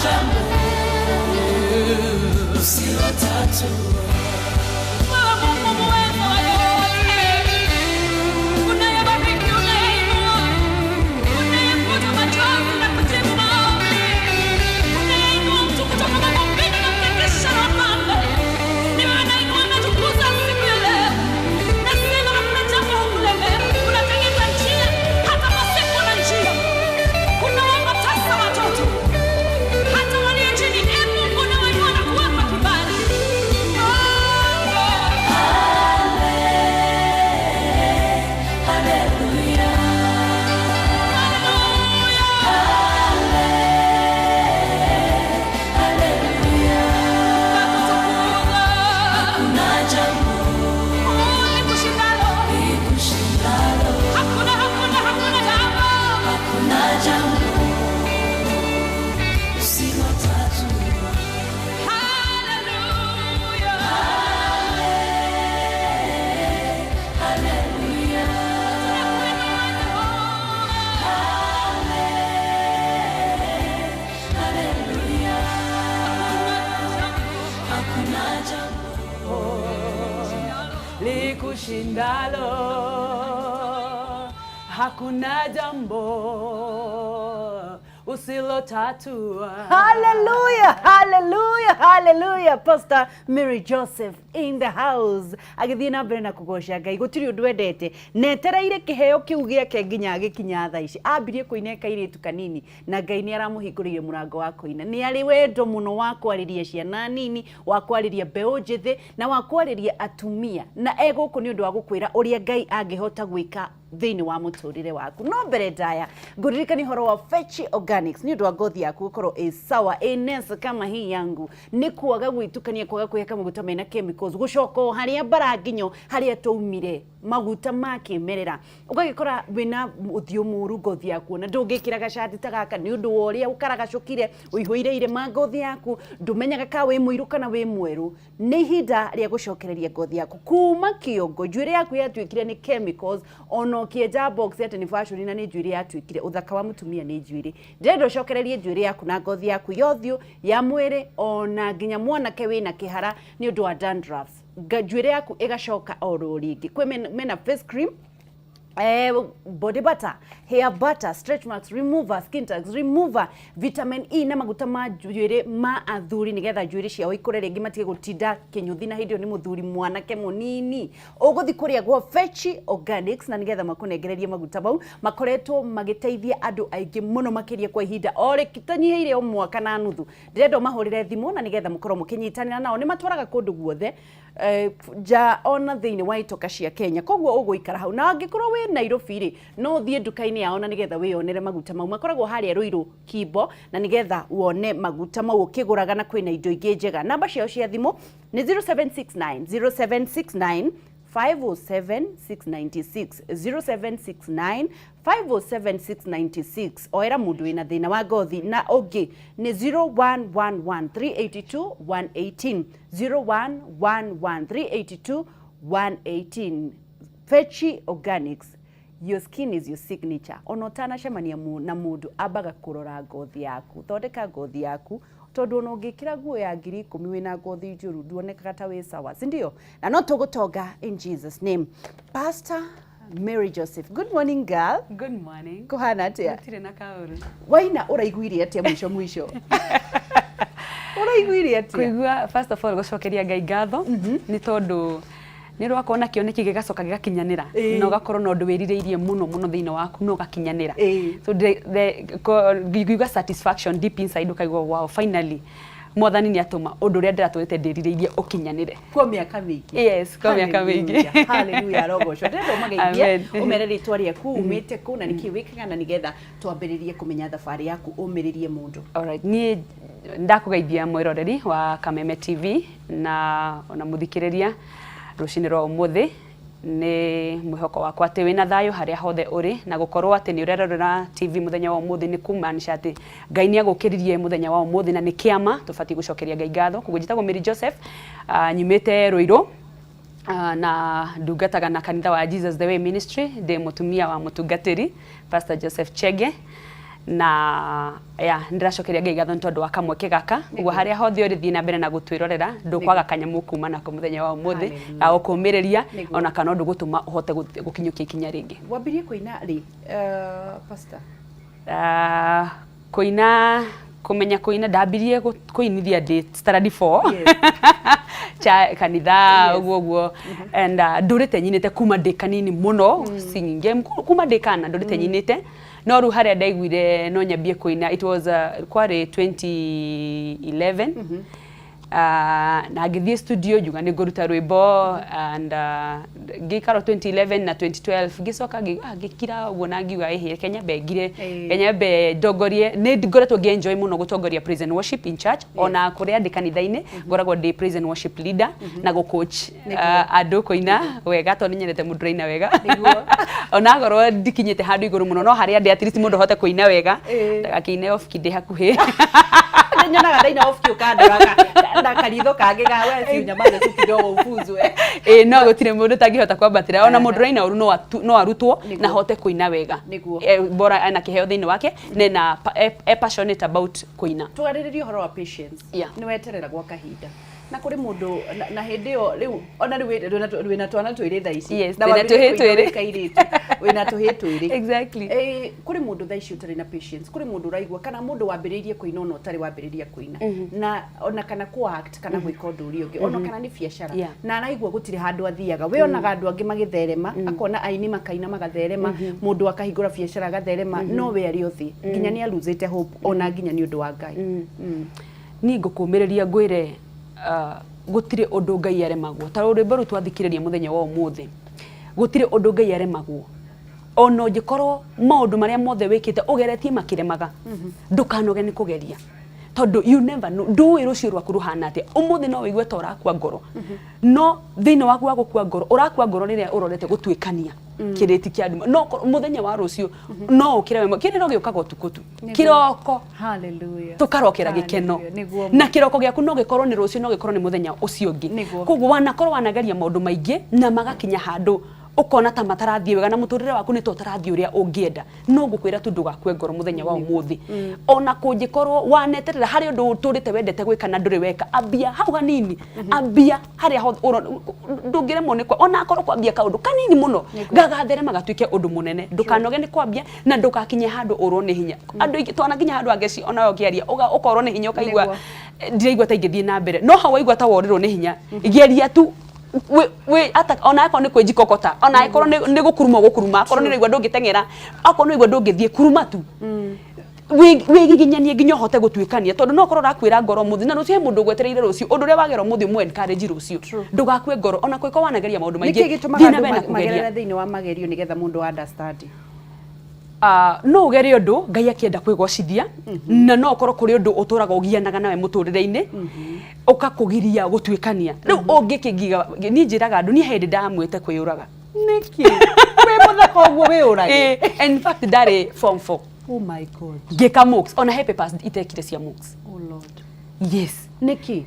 Jambo usilotatua. Wewe Mungu muweza wa yote, unayebariki, unayeinua, unayefuta machozi na kujibu maombi, unayeinua mtu kutoka mavumbini na kumketisha na wafalme. Ni wewe nainua na tukuza siku ya leo. Nasema hakuna jambo hukulemea. Unatengeza njia hata pasipo na njia. Unawapa tasa watoto hata walio chini. Ee Mungu, unawainua na kuwapa kibali. Oh, God. Haleluya. Hallelujah. Haleluya. Nakutukuza. Hakuna jambo Likushindalo. likushindalo. Hakuna, hakuna, hakuna jambo. Hakuna jambo usilotatua. Hallelujah. Haleluya. Tunakuinua Jehova. Haleluya. Hakuna jambo Hakuna jambo likushindalo, hakuna jambo usilotatua. Hallelujah, hallelujah, hallelujah. Pastor Mary Joseph in the house. Agĩthiĩ na mbere na kũgoca Ngai, gũtirĩ ũndũ endete. Netereire kĩheo kĩu gĩake nginya agĩkinya thaa ici. Ambirie kũina e kairĩtu kanini na Ngai nĩ aramũhingũrĩire mũrango wa kũina. Nĩ arĩ wendo mũno wa kwarĩria ciana nini, wa kwarĩria mbeũ njĩthĩ na wa kwarĩria atumia. Na e gũkũ nĩ ũndũ wa gũkwĩra ũrĩa Ngai angĩhota gwĩka thĩinĩ wa mũtũrĩre waku. No mbere ndaya ngũririkania ũhoro wa Fechi Organics nĩ ũndũ wa ngothi yaku gũkorwo ĩ sawa, ĩ nesa kama hii yangu, nĩ kwaga gwĩtukania, kwaga kwĩhaka maguta mena chemicals, gũcoka o harĩa mbara nginyo harĩa twaumire, maguta ma kĩmerera. Ũgagĩkora wĩna ũthiũ mũru, ngothi yaku ona ndũngĩkĩra gacati ta gaka nĩ ũndũ wa ũrĩa ũkaragacũkire, ũihũire irema ngothi yaku, ndũmenyaga ka wĩ mũirũ kana wĩ mwerũ. Nĩ ihinda rĩa gũcokereria ngothi yaku kuma kĩongo. Njuĩrĩ yaku yatuĩkire nĩ chemicals, ona ũkĩenja box atĩ nĩ fashion na nĩ njuĩrĩ yatuĩkire. Ũthaka wa mũtumia nĩ njuĩrĩ. Ndĩrenda ũcokererie njuĩrĩ yaku na ngothi yaku ya ũthiũ, ya mwĩrĩ, ona nginya mwanake wĩna kĩhara nĩ ũndũ wa dandruffs, njuĩrĩ yaku ĩgacoka oro rĩngĩ. Kwĩ mena face cream, body butter, hair butter, stretch marks remover, skin tags remover, vitamin E na maguta ma njuĩrĩ ma athuri nĩgetha njuĩrĩ ciao ikũre rĩngĩ, matige gũtinda kĩnyũthi na hĩndĩ ĩyo nĩ mũthuri mwanake mũnini. Ũgũthiĩ kũrĩa gwa Fechi Organics na nĩgetha makũnengererie maguta mau makoretwo magĩteithia andũ aingĩ mũno makĩria kwa ihinda o rĩtanyihĩire o mwaka na nuthu. Ndĩrenda ũmahũrĩre thimũ na nĩgetha mũkorwo mũkĩnyitanĩra nao. Nĩ matwaraga kũndũ guothe, nja ona thĩinĩ wa itoka cia Kenya, koguo ũgũikara hau. Na angĩkorwo wĩ Nairobi rĩ, no ũthiĩ nduka-inĩ yao na nĩgetha wĩyonere maguta mau. Makoragwo harĩa Ruiru Kimbo na nĩgetha wone maguta mau ũkĩgũraga, na kwĩna indo ingĩ njega. Namba ciao cia thimũ nĩ 0769 0769 507 696, 0769 507 696. Oera mũndũ wĩna thĩna wa ngothi. Na ũngĩ nĩ 0111 382 118, 0111 382 118. Fechi Organics, your skin is your signature. Ona ũtanacemania na mũndũ, ambaga kũrora ngothi yaku. Thondeka ngothi yaku, tondũ ona ũngĩkĩra nguo ya 10,000 wĩna ngothi njũru, nduonekaga ta wĩ sawa, si ndio? Na no tũgũtonga in Jesus' name. Pastor Mary Joseph, good morning, girl. Good morning. Kũhana atĩa? Gũtirĩ na kaũru. Waina ũraiguire atĩa mũico mũico? Ũraiguire atĩa? Kũigua, first of all, gũcokeria Ngai ngatho nĩ tondũ nĩ rwakorwo na kĩoneki gĩgacoka gĩgakinyanĩra na ũgakorwo na ũndũ wĩrirĩirie mũno mũno thĩinĩ waku na ũgakinyanĩra. So ngĩigua satisfaction deep inside, ũkaigua, "Wow, finally Mwathani nĩ atũma ũndũ ũrĩa ndĩratũrĩte ndĩrirĩirie ũkinyanĩre." Kwa mĩaka mĩingĩ. Yes, kwa mĩaka mĩingĩ. Hallelujah, arogocwo. Ndĩrenda ũmageithie, Amen. ũmere rĩtwa rĩaku, umĩte kũ na nĩkĩ wĩkaga, na nĩgetha twambĩrĩrie kũmenya thabarĩ yaku, ũmĩrĩrie mũndũ. Alright, niĩ ndakũgeithia mwĩroreri wa Kameme TV na ona mũthikĩrĩria rũcinĩ rwa ũmũthĩ. Nĩ mwĩhoko wakwa atĩ wĩna thayũ harĩa hothe ũrĩ, na gũkorwo atĩ nĩ ũrerorera TV mũthenya wa ũmũthĩ nĩ kumaanisha atĩ Ngai nĩ agũkĩririe mũthenya wa ũmũthĩ, na nĩ kĩama tũbatiĩ gũcokeria Ngai ngatho. Koguo njĩtagwo Mary Joseph, nyumĩte Ruiru, na ndungataga na kanitha wa Jesus the Way Ministry. Ndĩ mũtumia wa mũtungatĩri Pastor Joseph Chege. Na ya ndĩracokeria Ngai ngatho nĩ tondũ wa kamweke gaka. Ũguo harĩa hothe ũrĩ, thiĩ na mbere na gũtwĩrorera, ndũkwaga kanyamũ kuma nako mũthenya wa ũmũthĩ. Hallelujah. Ga gũkũmĩrĩria Nĩguo. ona kana ũndũ gũtũma ũhote gũkinyũkia ikinya rĩngĩ. Wambirie kũina rĩ, pastor? Ah, kũina, kũmenya kũina, ndambirie kũinithia ndĩ standard 4 cha kanitha. Ũguo ũguo, and ndũrĩte nyinĩte kuma ndĩ kanini mũno, singing game kuma ndĩ kana ndũrĩte nyinĩte, no rĩu harĩa ndaiguire no nyambie kũina, it was kwarĩ 2011. Na ngĩthiĩ studio ngiuga nĩ ngũruta rwĩmbo, and ngĩikara 2011 na 2012, ngĩcoka ngĩkira ũguo na ngiuga, ĩhĩ, reke nyambe ngire. Reke nyambe ndongorie. Nĩ ngoretwo ngĩ-enjoy mũno gũtongoria praise and worship in church. Ona kũrĩa ndĩ kanitha-inĩ ngoragwo ndĩ praise and worship leader na gũ-coach andũ kũina wega, tondũ nĩ nyendete mũndũ ũraina wega. Ona akorwo ndikinyĩte handũ igũrũ mũno, no harĩa ndĩ, at least mũndũ ahote kũina wega, ndagakĩine off key ndĩ hakuhĩ. Nyonaga ndaina off key ũkandoraga na karitho kangĩ ga we si unyamaze tu kidogo ufuzwe. Ĩ, no gũtirĩ mũndũ ũtangĩhota kwambatĩra. Ona mũndũ ũraina ũru no arutwo na ahote kũina wega. Bora ena kĩheo thĩinĩ wake na ena e passionate about kũina. Twarĩrĩrie ũhoro wa patience. Nĩ weterera gwa kahinda na kũrĩ mũndũ na hĩndĩ ĩyo rĩu ona rĩu wĩna twana twĩrĩ thaa ici. Yes, Na ndĩna wambĩrĩrie tũhĩĩ kũina twĩrĩ. wĩ kairĩtu, wĩna tũhĩĩ twĩrĩ. Kũrĩ mũndũ thaa ici ũtarĩ na patience, kũrĩ mũndũ ũraigua kana mũndũ wambĩrĩirie kũina ona ũtarĩ wambĩrĩria kũina na ona kana kũ act kana gwĩka ũndũ ũrĩa ũngĩ, ona kana nĩ biacara, na araigua gũtirĩ handũ athiaga. We onaga andũ angĩ magĩtherema, akona aini makaina magatherema, mũndũ akahingũra biacara agatherema, no we arĩ o thĩ nginya nĩ aluzĩte hope, ona nginya nĩ ũndũ wa Ngai. Niĩ ngũkũmĩrĩria ngwĩre, gũtirĩ ũndũ Ngai aremagwo. Ta rwĩmbo rũu twathikĩrĩria mũthenya wa ũmũthĩ, gũtirĩ ũndũ Ngai aremagwo. Ona ũngĩkorwo maũndũ marĩa mothe wĩkĩte ũgeretie makĩremaga, ndũkanoge nĩ kũgeria, tondũ you never know, ndũĩ rũciũ rwaku rũhana atĩa. Ũmũthĩ no wĩigue ta ũrakua ngoro, no thĩinĩ waku wa gũkua ngoro, ũrakua ngoro rĩrĩa ũrorete gũtuĩkania kĩrĩti kĩa nduma, no mũthenya wa rũciũ no ũkĩre wema. Kĩrĩro gĩũkaga ũtukũ tu, kĩroko Hallelujah. tukarokera gĩkeno. Hallelujah. Nĩguo. Na kĩroko gĩaku no gĩkorwo nĩ rũciũ, no gĩkorwo nĩ mũthenya ũcio ũngĩ. Koguo wanakorwo wanageria maũndũ maingĩ na magakinya handũ ũkona ta matarathiĩ wega na mũtũrĩre waku nĩ ta ũtarathiĩ ũrĩa ũngĩenda, no ngũkwĩra tu ndũgakue ngoro mũthenya wa ũmũthĩ. Ona kũngĩkorwo waneterera harĩ ũndũ ũtũrĩte wendete gwĩka na ndũrĩ weka, ambia hau hanini, ambia harĩa hothe ndũngĩremwo nĩ ona akorwo kwambia kaũndũ kanini mũno gagatherema gatuĩke ũndũ mũnene. Ndũkanoge nĩ kwambia na ndũgakinye handũ ũrwo nĩ hinya. Andũ aingĩ twanakinya handũ angeci ona we ũkĩaria ũkorwo nĩ hinya, ũkaigua ndiraigua ta ingĩthiĩ na mbere, no hau waigua ta worĩrwo nĩ hinya, geria tu wĩ ata ona akorwo nĩ kwĩnjikokota, ona akorwo nĩ gũkuruma ũgũkuruma, akorwo nĩ ũraigua ndũngĩteng'era, akorwo nĩ ũraigua ndũngĩthiĩ, kuruma tu, wĩgiginyanie nginya ũhote gũtuĩkania, tondũ no ũkorwo ũrakuĩra ngoro ũmũthĩ na rũciũ he mũndũ ũgwetereire. Rũciũ ũndũ ũrĩa wagera ũmũthĩ ũmũ encourage rũciũ. Ndũgakue ngoro ona kũngĩkorwo wanageria maũndũ maingĩ. Nĩkĩ gĩtũmaga Thiĩ na andũ mbere na kũgeria. magerere thĩinĩ wa magerio nĩgetha mũndũ understand? No ũgerie ũndũ Ngai akĩenda kwĩgocithia, na no ũkorwo kũrĩ ũndũ ũtũraga ũgianaga nawe mũtũrĩre-inĩ ũkakũgiria gũtuĩkania. Rĩu ũngĩkĩngiga, niĩ njĩraga andũ, niĩ hĩndĩ ndamwĩte kwĩyũraga. Nĩkĩ wĩ mũthaka ũguo wĩyũrage? In fact ndarĩ form 4. Oh my God. Ngĩka mocks, ona he papers itekire cia mocks. Oh Lord. Yes. Nĩkĩ?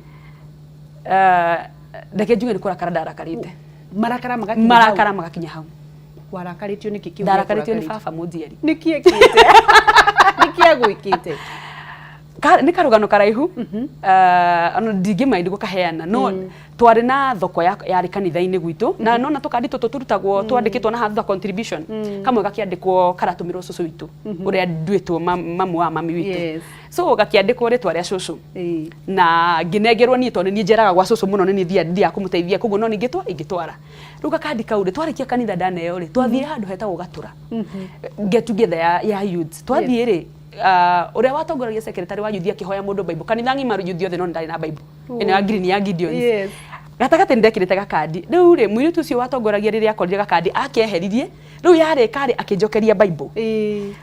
Reke njuge nĩ kũrakara ndarakarĩte. Marakara magakinya Marakara magakinya hau. hau. Warakarĩtio nĩkĩ kĩu? Ndarakarĩtio nĩ gĩakũrakarĩtie? baba mũnjiari. Nĩkĩ ekĩte? Nĩkĩ agwĩkĩte? Nĩ karũgano karaihu, ona ndingĩmaindi gũkaheana, no twarĩ na thoko yarĩ kanitha-inĩ gwitũ, na nona tũkandi tũtũ tũrutagwo twandĩkĩtwo na haha thutha contribution, kamwe gakĩandĩkwo karatũmĩrwo cũcũ witũ ũrĩa nduĩtwo mamu wa mami witũ. So gakĩandĩkwo rĩtwa rĩa cũcũ na ngĩnengerwo niĩ, tondũ nĩ niĩ njeraga gwa cũcũ mũno, nĩ niĩ thiaga kũmũteithia, koguo no ningĩ ingĩtwara rĩu gakandi kau rĩ, twarĩkia kanitha ndaneo rĩ, twathire handũ hetagwo Gatũra, get together ya youths. Twathiĩ rĩ, ũrĩa watongoragia, secretary wa youth, akĩhoya mũndũ Bible kanitha ng'ima, youth othe, no nĩ ndarĩ na Bible ĩno ya green ya Gideons. Gatagatĩ nĩ ndekĩrĩte gakandi. Rĩu rĩ, mũirĩtu ũcio watongoragia, rĩrĩa akorire gakandi akeheririe, rĩu yarĩ karĩ akĩnjokeria Bible.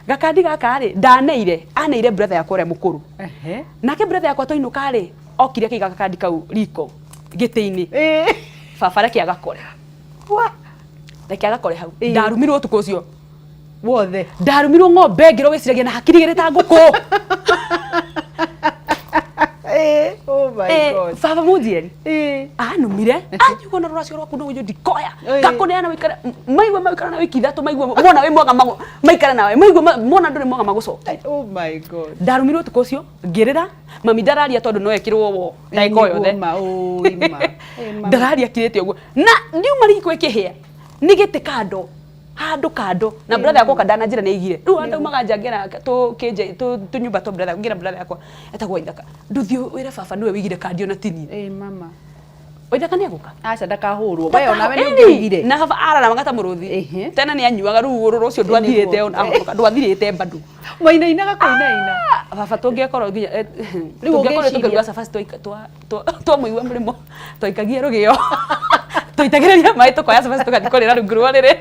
Gakandi gaka rĩ, ndaneire aneire brother yakwa ũrĩa mũkũrũ. Nake brother yakwa twainũka rĩ, okire akĩiga gakandi kau riko gĩtĩ-inĩ. Baba reke agakore. Wa. Reke agakore hau. Ndarumirwo ũtukũ ũcio. Wothe. Ndarumirwo ng'ombe ngĩrwo wĩciragia na hakiri igĩrĩ ta ngũkũ. Oh My God. Baba mũnjiari anumire anjigua na rũracio rwaku nũguo ndikoya. Ngakũneana wĩikare maigua maikara na wiki 3, maigua mona wĩ mwega maikara nawe, maigua mona ndũrĩ mwega magũcokie. Oh my God. Ndarumirwo ũtukũ ũcio, ngĩrĩra. Mami ndararia tondũ no ekĩrwo wo ndagĩka o yothe. Nĩguo ma, ũĩ ma. Ĩ ma. Ndararia kirĩte ũguo na ndiuma riko ĩkĩhĩa nĩ gĩtĩ kando handũ kando na brother yakwa oka ndananjĩra nĩ aigire rĩu andaumaga nja ngera tũkĩnja tũnyũmba twa brother, ngĩra brother yakwa etagwo Ithaka, ndũthiĩ wĩre baba nĩwe wĩigire kandi ona tini. Ĩ mama. Waithaka nĩ egũka. Aca, ndakahũrwo we onawe nĩ Ĩni, ũngĩaugire. Na baba araramaga ta mũrũthi. Tena nĩ anyuaga rĩu ũrũrũ ũcio ndwathirĩte ona ahonoka, ndwathirĩte bado. Wainainaga kũinaina. Baba tũngĩakorwo nginya Rĩu tũngĩakorwo ũngĩciria- tũkĩruga cabaci twamũigua mũrĩmo twaikagia rũgĩo, twaitagĩrĩria maĩ, tũkoya cabaci tũgathiĩ kũrĩra rungu rwa rĩrĩ.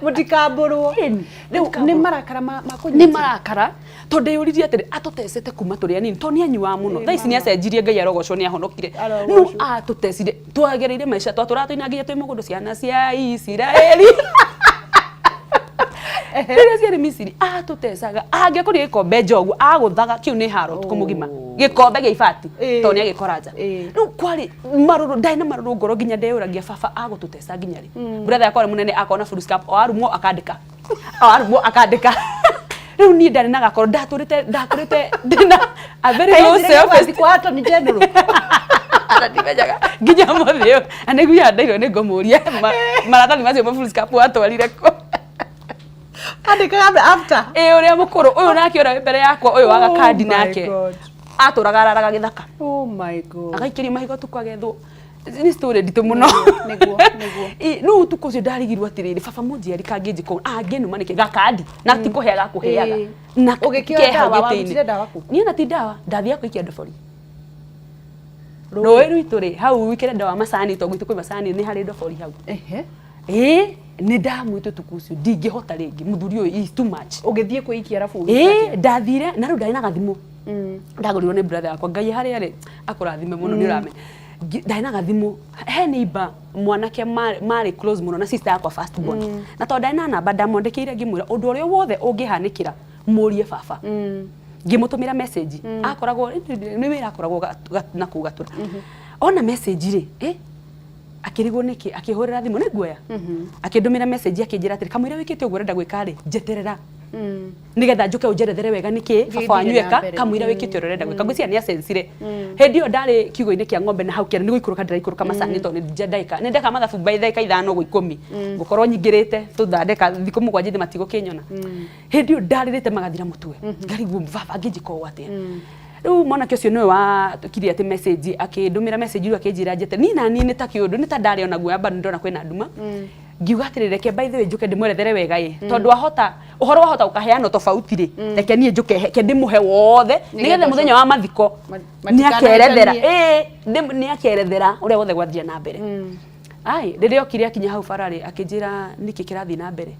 Mũtikambũrwo. Ĩni, Rĩu mũtikambũrwo. nĩ marakara ma kũnyita. Nĩ marakara tondũ ndeyũririe atĩrĩ, atũtecete kuma tũrĩ anini tondũ nĩ anyuaga mũno. Thaa ici nĩ acenjirie, Ngai arogocwo, nĩ ahonokire. Arogocwo. No atũtecire, twagereire maica twatũraga tũina nginya twĩ mũgũndũ, ciana cia Isiraeli rĩrĩa ciarĩ Misiri. Atũtecaga, angĩakũria gĩkombe njogu agũthaga kĩu nĩ haro ũtukũ mũgima, gĩkombe gĩa ibati, tondũ nĩ agĩkora nja. Rĩu kwarĩ marũrũ, ndarĩ na marũrũ ngoro nginya ndeyũragia baba agũtũteca nginya rĩ. Brother yakwa ũrĩa mũnene akorwo na foolscap, o arumwo akandĩka, o arumwo akandĩka. Rĩu niĩ ndarĩ na gakoro, ndatũrĩte ndakũrĩte ndĩna a very low self esteem. Kwa Attorney General. Ona ndimenyaga nginya mũthĩ ũyũ, na nĩguo ndairwo nĩ ngũmũria maratathi macio ma foolscap watwarire kũ. Andĩkaga after. Ĩ, ũrĩa mũkũrũ ũyũ nake, ũrĩa wĩ mbere yakwa ũyũ wa Oh gakandi my nake God. atũraga araraga gĩthaka, Oh my God. agaikĩrio mahiga ũtukũ agethwo. Nĩ story nditũ mũno. Nĩguo, nĩguo. Ĩ, rĩu ũtukũ ũcio ndarigirwo atĩrĩrĩ, baba mũnjiari kangĩnjĩka ũũ, angĩnuma nĩkĩ gakandi na ti kũhea gakũheaga na Ũgĩkĩoya ke hau ndawa, gĩtĩ-inĩ. warutire ndawa kũ? Niĩ na ti ndawa, ndathiaga kũikia ndobori rũĩ rwitũ rĩ hau wikĩre ndawa macani, tondũ gwitũ kwĩ macani, nĩ harĩ ndobori hau. Ĩ, nĩ ndamwĩte ũtukũ ũcio, ndingĩhota rĩngĩ, mũthuri ũyũ is too much. Ũgĩthiĩ kwĩikia arabu? Ĩ, ndathire na rĩu ndarĩ na gathimũ ndagũrirwo nĩ brother yakwa, Ngai harĩa rĩ akũrathime mũno, nĩ ũramenya. Ndarĩ na gathimũ he neighbor mwanake marĩ close mũno na sister yakwa first born, na tondũ ndarĩ na namba ndamwandĩkĩire ngĩmwĩra ũndũ ũrĩa wothe ũngĩhanĩkĩra mũrie baba. Ngĩmũtũmĩra message, akoragwo nĩ wĩra akoragwo na kũu Gatũra. Ona message rĩ, akĩrigwo nĩkĩ akĩhũrĩra thimũ nĩ nguoya, akĩndũmĩra message akĩnjĩra atĩrĩ, kamũira wĩkĩte ũguo ũrenda gwĩka rĩ, njeterera nigetha njuke ũnjerethere wega nĩkĩ baba wanyu Gĩthiĩ na eka mbere. kamũira wĩkĩte ũrĩa ũrenda gwĩka. Ngwĩciria nĩ acensire hĩndĩ ĩyo ndarĩ kiugũ-inĩ kĩa ng'ombe na hau kĩanda nĩ gũikũrũka ndĩraikũrũka macani, tondũ nĩ ndagĩka nĩ ndeka mathabu by ndagĩka 5 ũguo 10 ngũkorwo nyingĩrĩte tũtha ndagĩka thikũ 7 thĩ matigũkĩnyona. Hĩndĩ ĩyo ndarĩrĩte magathira mũtwe, ngarigwo baba angĩnjĩka ũũ atĩa. Rĩu mwanake ũcio nĩwe wakire atĩ message, akĩndũmĩra message rĩu akĩnjĩra njete niĩ na niĩ nĩ ta kĩũndũ nĩ ta ndarĩ ona guoya bado ndona kwĩna nduma. Ngiuga atĩrĩ, reke by the way njũke ndĩmwerethere wega ĩ, tondũ ahota ũhoro wahota ũkaheanwo tofauti rĩ, reke niĩ njũke reke ndĩmũhe wothe nĩgetha mũthenya wa mathiko nĩ akerethera. Ĩ, nĩ akerethera ũrĩa wothe gwathire na mbere. Ai, rĩrĩa okire akinya hau bara rĩ, akĩnjĩra nĩkĩ kĩrathiĩ na mbere.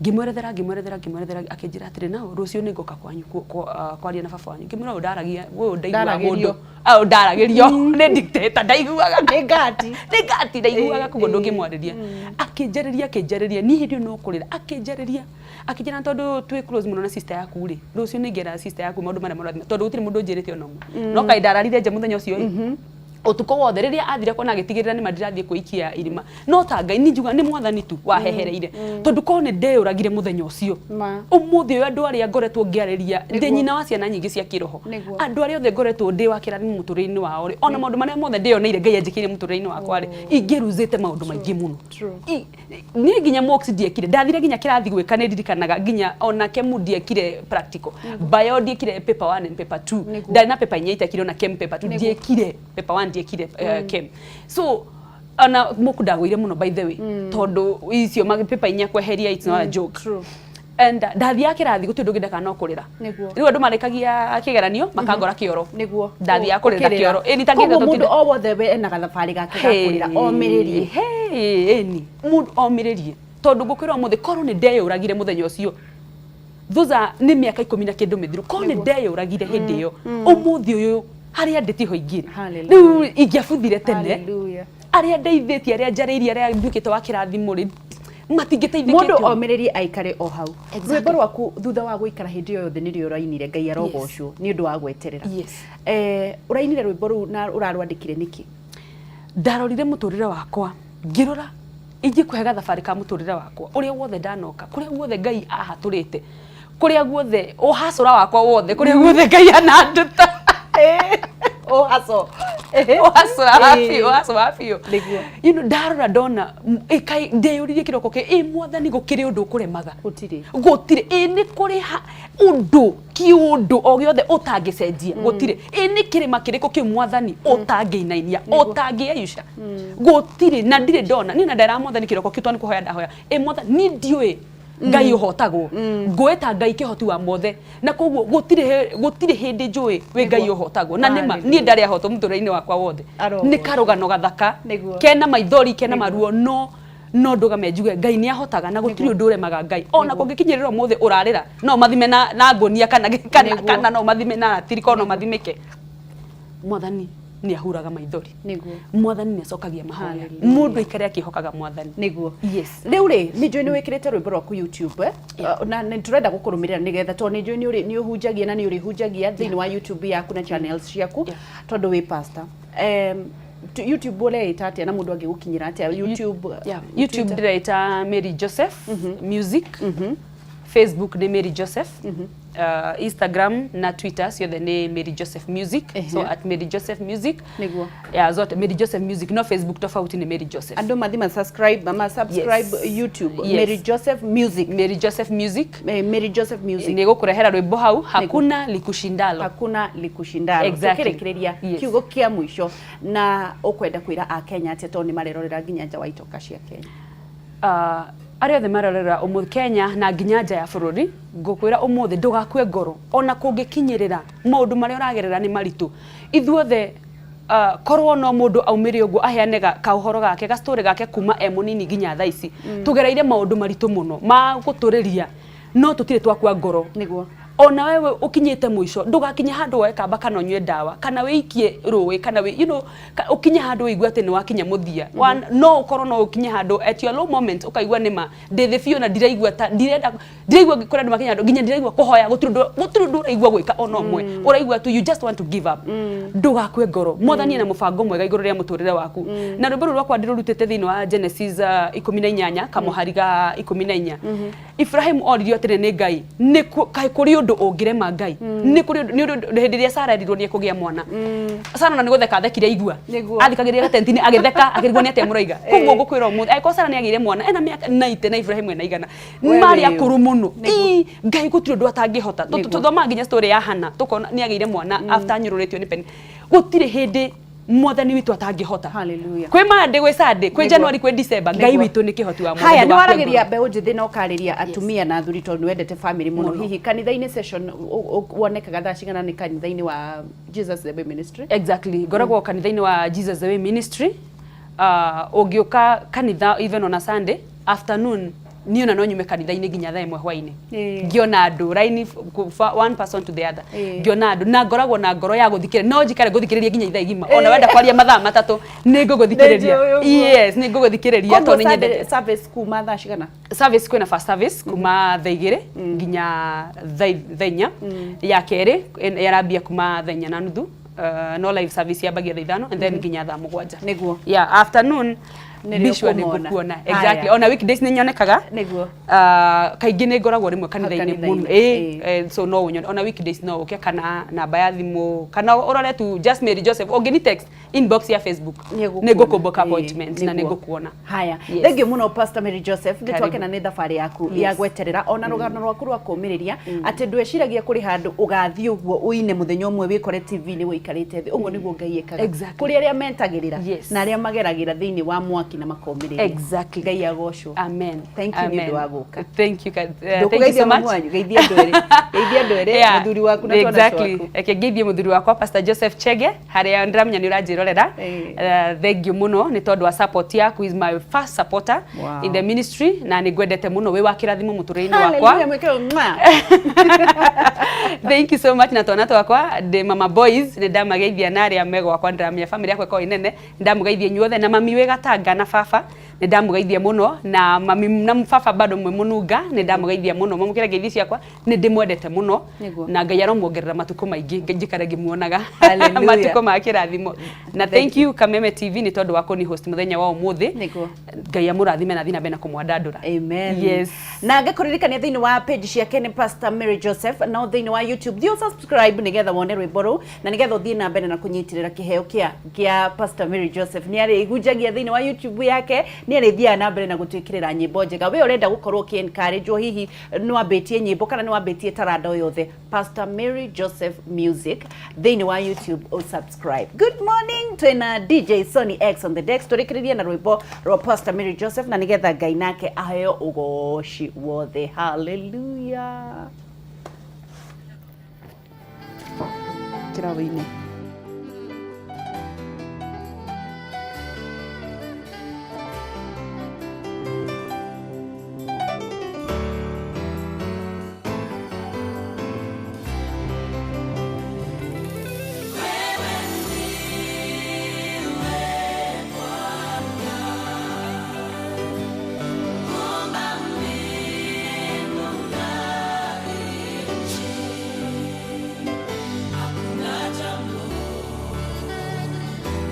Ngĩmwerethera, ngĩmwerethera, ngĩmwerethera. Akĩnjĩra atĩrĩ, nao rũciũ nĩ ngoka kwanyu kwaria na baba wanyu. Ngĩmwĩra ũyũ ndaragia, ũyũ ndaiguaga Ndaragĩrio. mũndũ ũyũ ndaragĩrio nĩ dictator, ndaiguaga. Nĩ ngati. Nĩ ngati, ndaiguaga, koguo ndũngĩmwarĩria. Akĩnjarĩria, akĩnjarĩria, niĩ hĩndĩ ĩyo no kũrĩra. Akĩnjarĩria, akĩnjĩra tondũ twĩ close mũno na sister yaku rĩ, rũciũ nĩ ngera sister yaku maũndũ marĩa marathiĩ, tondũ gũtirĩ mũndũ ũnjĩrĩte ona ũmwe. No kaĩ ndararire nja mũthenya ũcio ĩ, ũtukũ wothe rĩrĩa athire kuona agĩtigĩrĩra nĩ ma ndirathiĩ kwĩikia irima. No ta Ngai niĩ njugaga nĩ mwathani tu wahehereire, tondũ korwo nĩ ndeyũragire mũthenya ũcio, Ma. ũmũthĩ ũyũ andũ arĩa ngoretwo ngĩarĩria ndĩ nyina wa ciana nyingĩ cia kĩroho, andũ arĩa othe ngoretwo ndĩ wa kĩrathimo mũtũrĩre-inĩ wao rĩ, ona maũndũ marĩa mothe ndĩyoneire Ngai anjĩkĩire mũtũrĩre-inĩ wakwa rĩ, ingĩruzĩte maũndũ maingĩ mũno. Niĩ nginya mocks ndiekire, ndathire nginya kĩrathi gwĩka nĩ ndirikanaga nginya ona kemu ndiekire, practical bio ndiekire, paper 1 and paper 2. Ndarĩ na paper inya itekire, ona chem paper 2 ndiekire, paper 1 ndiekire, chem. So ona mock ndagũire mũno by the way, tondũ icio paper inya kweheria, it's not a joke. And ndathiaga kĩrathi gũtirĩ ũndũ ũngĩ ndeka no kũrĩra. Rĩu andũ marĩkagia kĩgeranio makangora kĩoro. Ndathiaga kũrĩra kĩoro. Ĩni ta Koguo kĩgeranio. Mũndũ o wothe we ena gathabarĩ gake ga kũrĩra omĩrĩrie. Hey, ĩni mũndũ omĩrĩrie, tondũ ngũkwĩra ũmũthĩ korwo nĩ ndeyũragire mũthenya ũcio, those are nĩ mĩaka 10 na kĩndũ mĩthiru, korwo nĩ ndeyũragire hĩndĩ ĩyo, ũmũthĩ ũyũ harĩa ndĩ tiho ingĩrĩ. Rĩu ingĩabuthire tene. Hallelujah. Arĩa ndeithĩtie, arĩa njarĩirie, arĩa nduĩkĩte wa kĩrathimo rĩ, Matingĩteithĩkĩte. Mũndũ omĩrĩrie, aikare o hau. Exactly. Rwĩmbo rwaku thutha wa gũikara hĩndĩ ĩyo yothe nĩrĩo ũrainire, Ngai arogocwo nĩ ũndũ wa gweterera. Ũrainire rwĩmbo rũu na ũrarwandĩkire nĩkĩ? Ndarorire mũtũrĩre wakwa, ngĩrora ingĩkũhe gathabarĩ ka mũtũrĩre wakwa ũrĩa wothe ndanoka, kũrĩa guothe Ngai ahatũrĩte, kũrĩa guothe ũhacũra wakwa wothe, kũrĩa guothe Ngai ananduta. Ũhaco. Ũhacũra wa biũ, ũhacũ wa biũ. Ndarora ndona ĩkai ndeyũririe kĩroko kĩ ĩ Mwathani, gũkĩrĩ ũndũ ũkũremaga? Gũtirĩ. Gũtirĩ. Ĩ nĩ kũrĩ ũndũ kĩũndũ o gĩothe ũtangĩcenjia? Gũtirĩ. Ĩ nĩ kĩrĩma kĩrĩkũ kĩu, Mwathani, ũtangĩinainia, ũtangĩeyuca? Gũtirĩ. Na ndirĩ ndona niĩ na ndera Mwathani kĩroko kĩu, tondũ nĩ kũhoya ndahoya, ĩ Mwathani, niĩ ndiũĩ Ngai ũhotagwo, ngwĩta Ngai kĩhoti wa mothe, na koguo gũtirĩ hĩndĩ njũĩ wĩ Ngai ũhotagwo. Na nĩma niĩ ndarĩ ahotwo mũtũrĩre-inĩ wakwa wothe. Arogocwo. Nĩ karũgano gathaka Nĩguo. kena maithori, kena maruo, no ndũgame njuge Ngai nĩ ahotaga na gũtirĩ ũndũ ũremaga Ngai. Ona kũngĩkinyĩrĩra ũmũthĩ ũrarĩra, no mathime na ngũnia kana kana no mathime na ratiri, kana no mathimĩke. Mwathani nĩ ahuraga maithori. Mwathani nĩ acokagia mahoya. Hallelujah. Mũndũ aikare akĩhokaga Mwathani. Yes. Rĩu rĩ, nĩ njũĩ nĩ wĩkĩrĩte rwĩmbo rwaku YouTube, eh? Na nĩ tũrenda gũkũrũmĩrĩra nĩgetha, tondũ nĩ njũĩ nĩ ũhunjagia na nĩ ũrĩhunjagia thĩinĩ wa YouTube yaku na channels ciaku, tondũ wĩ pastor. YouTube ũreĩta atĩa na mũndũ angĩgũkinyĩra atĩa YouTube? Yeah. YouTube ndĩreita Mary Joseph Music. Facebook nĩ Mary Joseph. Instagram na Twitter ciothe nĩ Mary Joseph Music. So @MaryJosephMusic. Yeah, zote Mary Joseph Music. No Facebook tofauti nĩ Mary Joseph. Andũ mathi ma subscribe, ma subscribe YouTube. Mary Joseph Music. Mary Joseph Music. Mary Joseph Music. Nĩ gũkũrehera rwĩmbo hau, Hakuna Likushindalo. Hakuna Likushindalo. Exactly. Tũkĩrĩkĩrĩria, kiugo kĩa mũico na ũkwenda kwĩra akenya atĩa, tondũ nĩ marerorera nginya nja wa itoka cia Kenya? Arĩa othe marerorera ũmũthĩ Kenya na nginya nja ya bũrũri, ngũkwĩra ũmũthĩ ndũgakue ngoro ona kũngĩkinyĩrĩra maũndũ marĩa ũragerera nĩ maritũ. Ithuothe, korwo no mũndũ aumĩre ũguo aheane kaũhoro gake, ga story gake kuma e mũnini nginya thaa ici, tũgereire maũndũ maritũ mũno ma gũtũrĩria, no tũtirĩ twakua ngoro. Ona wewe ũkinyĩte mũico, ndũgakinye handũ woe kamba kana ũnyue ndawa kana wĩikie rũĩ kana wĩ, you know, ũkinye handũ ũigue atĩ nĩ wakinya mũthia. No ũkorwo no ũkinye handũ at your low moment ũkaigua nĩma ndĩ thĩ biũ na ndiraigua ta ndirenda, ndiraigua kũrĩ andũ makinya handũ nginya ndiraigua kũhoya, gũtirĩ ũndũ ũraigua gwĩka ona ũmwe, ũraigua tu you just want to give up. Ndũgakue ngoro. Mwathani ena mũbango mwega igũrũ rĩa mũtũrĩre waku. Na rwĩmbo rũrũ rwakwa ndĩrũrutĩte thĩinĩ wa Genesis 18 kamũhari ga 14. Ibrahim oririo atĩrĩ nĩ Ngai, nĩ kaĩ kũrĩ ũndũ ũngĩrema Ngai? Nĩ kũrĩ ũndũ, nĩ ũndũ hĩndĩ ĩrĩa Sara erirwo nĩ ekũgĩa mwana, Sara ona nĩ gũtheka athekire aigua. Athikagĩrĩria gatenti-inĩ agĩtheka, akĩrigwo nĩ atĩa mũroiga. Koguo ngũkwĩra ũmũthĩ, angĩkorwo Sara nĩ agĩire mwana ena mĩaka 90 na Ibrahim ena 100, We marĩ wĩ akũrũ mũno. Ii, Ngai gũtirĩ ũndũ atangĩhota. Tũthomaga nginya story ya Hana, tũkona nĩ agĩire mwana after anyũrũrĩtio nĩ Penina. Gũtirĩ hĩndĩ Mwathani witũ atangĩhota. Hallelujah. Kwĩ Monday, gwĩ Sunday, kwĩ January, kwĩ December, Ngai witũ nĩ kĩhoti wa Haya, mothe. nĩ Ndũgakue waragĩria ngoro. mbeũ njĩthĩ na ũkarĩria atumia na athuri, tondũ nĩ wendete family mũno. Hihi kanitha-inĩ session wonekaga thaa cigana nĩ kanitha-inĩ wa Jesus the Way Ministry? Exactly. Ngoragwo kanitha-inĩ wa Jesus the Way Ministry. Ũngĩũka kanitha even on a Sunday afternoon, niĩ ona no nyume kanitha-inĩ nginya thaa 1 hwainĩ, ngĩona andũ raini one person to the other, ngĩona andũ, na ngoragwo na ngoro ya gũthikĩrĩria, no njikare ngũthikĩrĩrie nginya ithaa igima. Ona wenda kwaria mathaa 3, nĩ ngũgũthikĩrĩria. Nĩnjũĩ ũguo. Yes, nĩ ngũgũthikĩrĩria Koguo tondũ nĩ Sunday nyendete. Service kuma thaa cigana? Service, kwĩna first service kuma thaa 2 nginya thaa 4. Ya kerĩ yarambia kuma thaa 4:30, no live service yambagia thaa 5 and then nginya thaa 7. Yeah, afternoon. Nĩrĩo Be sure nĩ ũkũmona. ngũkuona. Haya. Exactly. Ona weekdays nĩ nyonekaga. Kaingĩ nĩ ngoragwo rĩmwe kanitha-inĩ mũno. Kanitha-inĩ, So no ũnyone ona weekdays, no ũke kana namba ya thimũ kana ũrore tu just Mary Joseph, ũngĩni text inbox ya Facebook, nĩ ngũkũ book appointment na nĩ ngũkuona. Haya. Yes. Thank you mũno, Pastor Mary Joseph. Nĩ Karibu. twakena nĩ thabarĩ yaku ya gweterera ona rũgano rwaku rwa kũũmĩrĩria, atĩ ndweciragia kũrĩ handũ ũgathiĩ ũguo ũine mũthenya ũmwe wĩkore TV-inĩ wĩikarĩte thĩ. Ũguo nĩguo Ngai ekaga kũrĩ arĩa metagĩrĩra na arĩa mageragĩra thĩinĩ wa mwaki na makomĩrĩria. Ngai agocwo. Amen. Thank you nĩ ũndũ Amen. wa gũka. Thank you. Thank you Ndũkũgeithia so much. mamu wanyu, geithia andũ erĩ, geithia andũ erĩ, mũthuri waku na twana twaku. Reke ngeithie mũthuri wakwa, Pastor Joseph Chege, harĩa ndĩramenya nĩ ũranjĩrorera. Thank you mũno nĩ tondũ wa support yaku. Is my first supporter in the ministry na nĩ ngwendete mũno, wĩ wa kĩrathimo mũtũrĩre-inĩ wakwa. Hallelujah, mwĩkĩro mwa. Thank you so much. Na twana twakwa, ndĩ mama boys, nĩ ndamageithia, na arĩa me gwakwa ndĩramenya family yakwa ĩkoragwo ĩ nene, ndamũgeithia inyuothe, na mami wĩ Gatanga na baba. Nĩ ndamũgeithia mũno na mami na baba bado mwĩ mũnunga, nĩ ndamũgeithia mũno, mwamũkĩre ngeithi ciakwa, nĩ ndĩmwendete mũno. Nĩguo. Na Ngai aromuongerera matukũ maingĩ, njikare ngĩmuonaga Hallelujah. matukũ ma kĩrathimo. Na thank you Kameme TV nĩ tondũ wa kũni host mũthenya wa ũmũthĩ. Nĩguo. Ngai amũrathime na athiĩ na mbere na kũmwandandũra. Amen. Yes. Na ngĩkũririkania thĩinĩ wa page ciake nĩ Pastor Mary Joseph, no thĩinĩ wa YouTube thiĩ subscribe nĩgetha wone rwĩmbo rũu na nĩgetha ũthiĩ na mbere na kũnyitĩrĩra kĩheo kĩa Pastor Mary Joseph. Nĩ arĩhunjagia thĩinĩ wa YouTube yake, nĩ arĩthiaga na mbere na gũtwĩkĩrĩra nyĩmbo njega. We ũrenda gũkorwo ũkĩ encourage hihi nĩ wambĩtie nyĩmbo kana nĩ wambĩtie taranda o yothe, Pastor Mary Joseph Music thĩinĩ wa YouTube, o subscribe. Good morning, twĩna DJ Sonny X on the decks, tũrĩkĩrĩrie na rwĩmbo rwa Pastor Mary Joseph na nĩgetha Ngai nake aheo ũgoci wothe. Hallelujah. Kĩraũ-inĩ. Hakuna jambo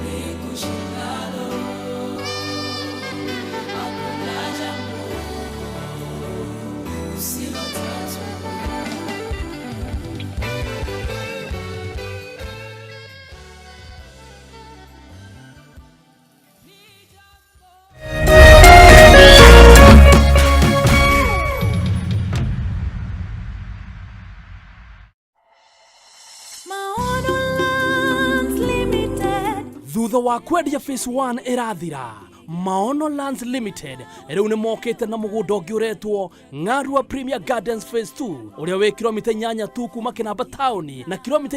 likushindalo, hakuna jambo usilotatua. Maono Lands Limited. Thutha wa kwendia phase 1 ĩrathira, Maono Lands Limited rĩu nĩ mokĩte na mũgũnda ũngĩ ũretwo Ng'arua Premier Gardens Phase 2 ũrĩa wĩ kilomita 8 tu kuma Kĩnamba taũni na kilomita